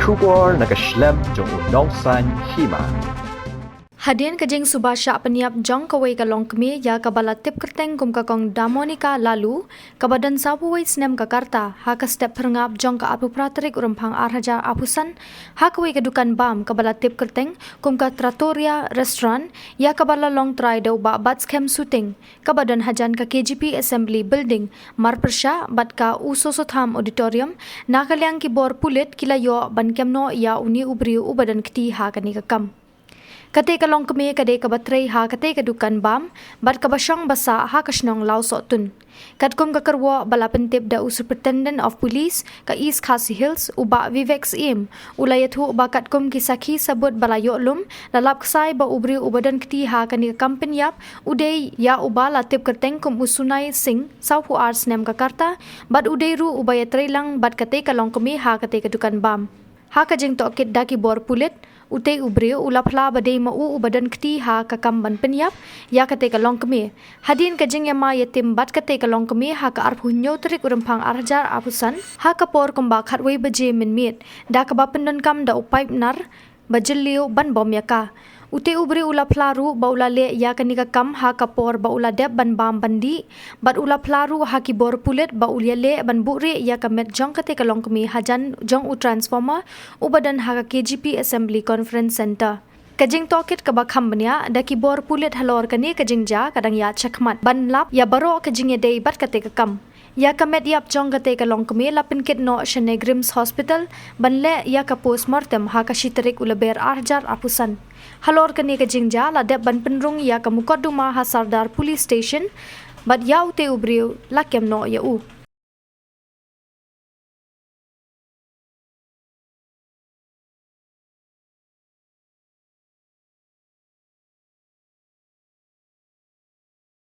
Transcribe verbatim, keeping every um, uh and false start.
Khubor na ka shlem jong u nongsan hima. Hadien ka jingsuba shah pynïap jong kawei ka longkmie ïa kaba la tip kyrteng kum ka kong Damonika Lalu, kaba don sawphew wei snem ka karta, ha ka step phyrngap jong ka arphew phra tarik u Rymphang ar hajar arphew san, ha kawei ka dukan bam kaba la tip kyrteng kum ka Trattoria Restaurant, ïa kaba la long trai da u Bah Batskhem Suting, kaba don hajan ka K G P Assembly Building, marpyrshah bad ka U Soso Tham Auditorium, na ka liang ki bor pulit ki la ïoh ban kem noh ïa une u briew uba don kti ha kane ka kam. Kata ka longkmie ka dei kaba trei ha kata ka dukan bam, bad kaba shong ba sah ha ka shnong Lawsohtun. Katkum ka kyrwoh ba la pyntip da u Superintendent of Police ka East Khasi Hills, u Bah Vivek Syiem, u la ïathuh ba katkum ki sakhi sabut ba la ïoh lum, la lap ksai ba u briew uba don kti ha kane ka kam pynïap, u dei ïa uba la tip kyrteng kum u Sunai Singh, sawphew ar snem ka karta, bad u dei ruh uba ïatrei lang bad kata ka longkmie ha kata ka dukan bam. Ha ka jingtohkit da ki bor pulit, utei u briew u la phla ba dei ma u uba don kti ha ka kam ban pynïap ïa kata ka longkmie. Hadien ka jingïamai ïatim bad kata ka longkmie ha ka arphew hynñiew tarik u Rymphang ar hajar arphew san, ha ka por kumba khatwei baje mynmiet, da kaba pyndonkam da u paip nar ba jylliew ban bom ïa ka. Utei u briew u la phla ruh ba u la leh ïa kane ka kam ha ka por ba u la dep ban bam ban dih, bad u la phla ruh ha ki bor pulit ba u ïaleh ban buhrieh ïa ka met jong kata ka longkmie hajan jong u transformer uba don ha ka K G P Assembly Conference Centre. Ka jingtohkit kaba kham bniah da ki bor pulit halor kane ka jingjia ka dang ïaid shakhmat ban lap ïa baroh ka jingïadei bad kata ka kam. Ïa ka met ïap jong kata ka longkmie la pynkit noh sha NEIGRIHMS Hospital ban leh ïa ka post mortem ha ka shi tarik u Lber ar hajar arphew san. Halor kane ka jingjia la dep ban pynrung ïa ka mukotduma ha Sardar Police Station, bad ïa utei u briew la kem noh ïa u.